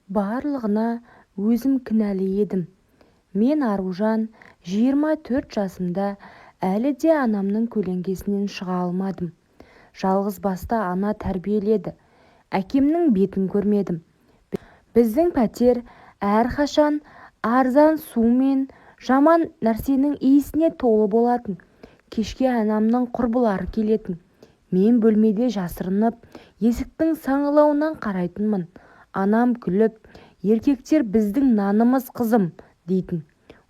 Барлығына өзім кінәлі едім. Мен Аружан, 24 жасымда, әлі де анамның көлеңкесінен шыға алмадым. Жалғыз басты ана тәрбиеледі. Әкемнің бетін көрмедім. Біздің пәтер әрқашан арзан су мен жаман нәрсенің иісіне толы болатын. Кешке анамның құрбылары келетін. Мен бөлмеде жасырынып, есіктің саңылауынан қарайтынмын. Анам күліп, еркектер біздің нанымыз қызым дейтін.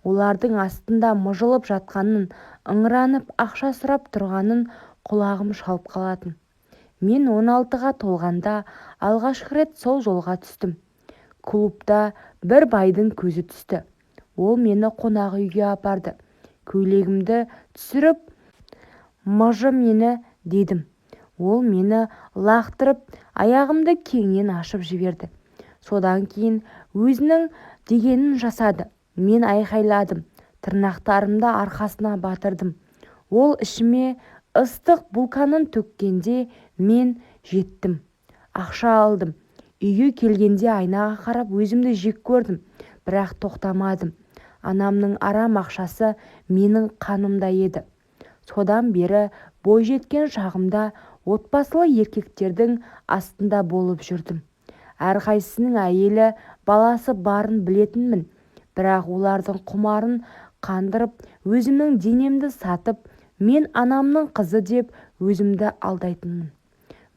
Олардың астында мыжылып жатқанын, ыңыранып ақша сұрап тұрғанын құлағым шалып қалатын. Мен 16-ға толғанда алғашқы рет сол жолға түстім. Клубта бір байдың көзі түсті. Ол мені қонақ үйге апарды. Көйлегімді түсіріп, мыжы мені дедім. Ол мені лақтырып, аяғымды кеңінен ашып жіберді. Содан кейін өзінің дегенін жасады. Мен айқайладым, тырнақтарымды арқасына батырдым. Ол ішіме ыстық булканын төккенде мен жеттім. Ақша алдым. Үйге келгенде айнаға қарап өзімді жек көрдім, бірақ тоқтамадым. Анамның арам ақшасы менің қанымда еді. Содан бері бойжеткен шағымда отбасылы еркектердің астында болып жүрдім. Әрқайсысының әйелі, баласы барын білетінмін, бірақ олардың құмарын қандырып, өзімнің денемді сатып, мен анамның қызы деп өзімді алдайтынмын.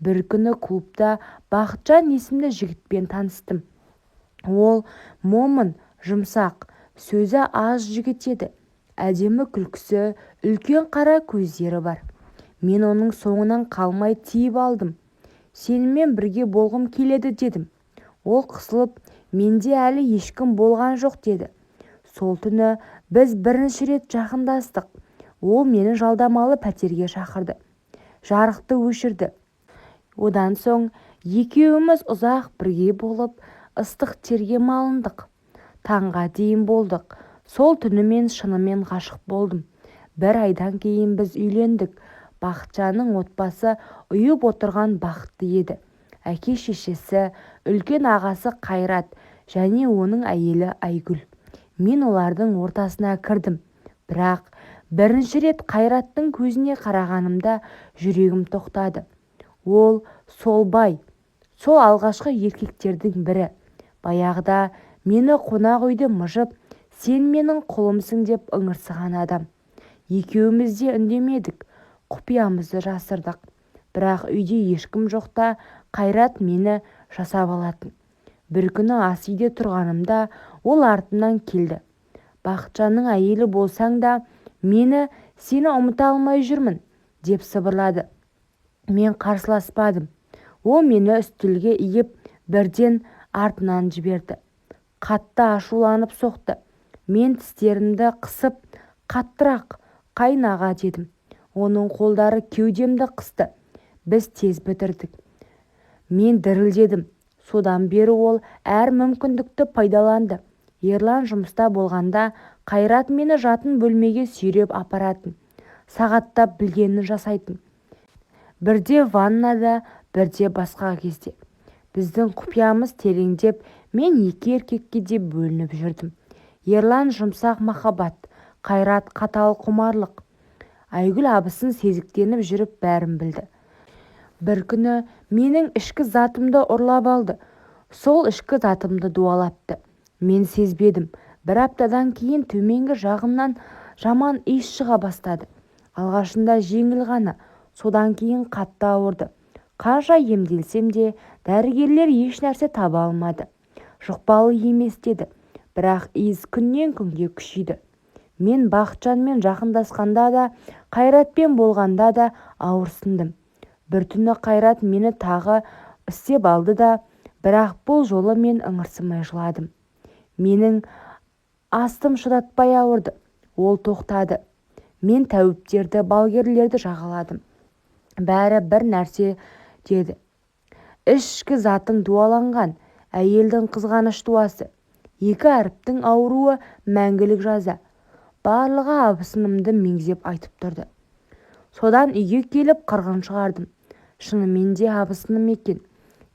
Бір күні клубта Бақытжан есімді жігітпен таныстым. Ол момын, жұмсақ, сөзі аз жігіт еді. Әдемі күлкісі, үлкен қара көздері бар. Мен оның соңынан қалмай тиіп алдым. Сенімен бірге болғым келеді дедім. Ол қысылып, менде әлі ешкім болған жоқ деді. Сол түні біз бірінші рет жақындастық. Ол мені жалдамалы пәтерге шақырды. Жарықты өшірді. Одан соң екеуміз ұзақ бірге болып, ыстық терге малындық. Таңға дейін болдық. Сол түні мен шынымен ғашық болдым. Бір айдан кейін біз үйлендік. Бақытжанның отбасы ұйып отырған бақытты еді. Әке-шешесі, үлкен ағасы Қайрат және оның әйелі Айгүл. Мен олардың ортасына кірдім. Бірақ бірінші рет Қайраттың көзіне қарағанымда жүрегім тоқтады. Ол сол бай, сол алғашқы еркектердің бірі. Баяғыда мені қонақ үйде мыжып, сен менің құлымсың деп ыңырсыған адам. Екеуміз де үндемедік, құпиямызды жасырдық. Бірақ үйде ешкім жоқта Қайрат мені жасап алатын. Бір күні ас үйде тұрғанымда ол артымнан келді. Бақытжанның әйелі болсаң да, мені сені ұмыта алмай жүрмін, деп сыбырлады. Мен қарсыласпадым. Ол мені үстелге иіп, бірден артынан жіберді. Қатты ашуланып соқты. Мен тістерімді қысып, қаттырақ, қайын аға дедім. Оның қолдары кеудемді қысты. Біз тез бітірдік. Мен дірілдедім. Содан бері ол әр мүмкіндікті пайдаланды. Ерлан жұмыста болғанда Қайрат мені жатын бөлмеге сүйреп апаратын. Сағаттап білгенін жасайтын. Бірде ваннада, бірде басқа кезде. Біздің құпиямыз тереңдеп, мен екі еркекке де бөлініп жүрдім. Ерлан жұмсақ махаббат, Қайрат қатал құмарлық. Айгүл абысын сезіктеніп жүріп бәрін білді. Бір күні менің ішкі затымды ұрлап алды. Сол ішкі затымды дуалапты. Мен сезбедім. Бір аптадан кейін төменгі жағымнан жаман иіс шыға бастады. Алғашында жеңіл ғана, содан кейін қатты ауырды. Қанша емделсем де, дәрігерлер ешнәрсе таба алмады. Жұқпалы емес деді. Бірақ иіс күннен күнге күшейді. Мен Бақытжанмен жақындасқанда да, Қайратпен болғанда да ауырсындым. Бір түні Қайрат мені тағы істеп алды да, бірақ бұл жолы мен ыңырсымай жыладым. Менің астым шыдатпай ауырды. Ол тоқтады. Мен тәуіптерді, балгерлерді жағаладым. Бәрі бір нәрсе деді. Ішкі затың дуаланған, әйелдің қызғаныш дуасы. Екі әріптің ауруы мәңгілік жаза. Барлығы абысынымды меңзеп айтып тұрды. Содан үйге келіп қырғын шығардым. Шынымен де абысыным екен.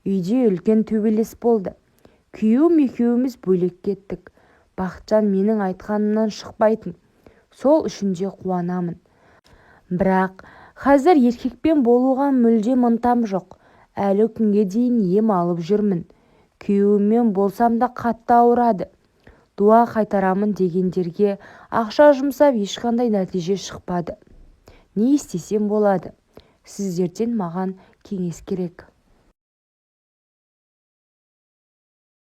Үйде үлкен төбелес болды. Күйеуім екеуміз бөлек кеттік. Бақытжан менің айтқанымнан шықпайтын. Сол үшін де қуанамын. Бірақ қазір еркекпен болуға мүлдем ынтам жоқ. Әлі күнге дейін ем алып жүрмін. Күйеуіммен болсам да қатты ауырады. Дуа қайтарамын дегендерге ақша жұмсап ешқандай нәтиже шықпады. Не істесем болады? Сіздерден маған кеңес керек.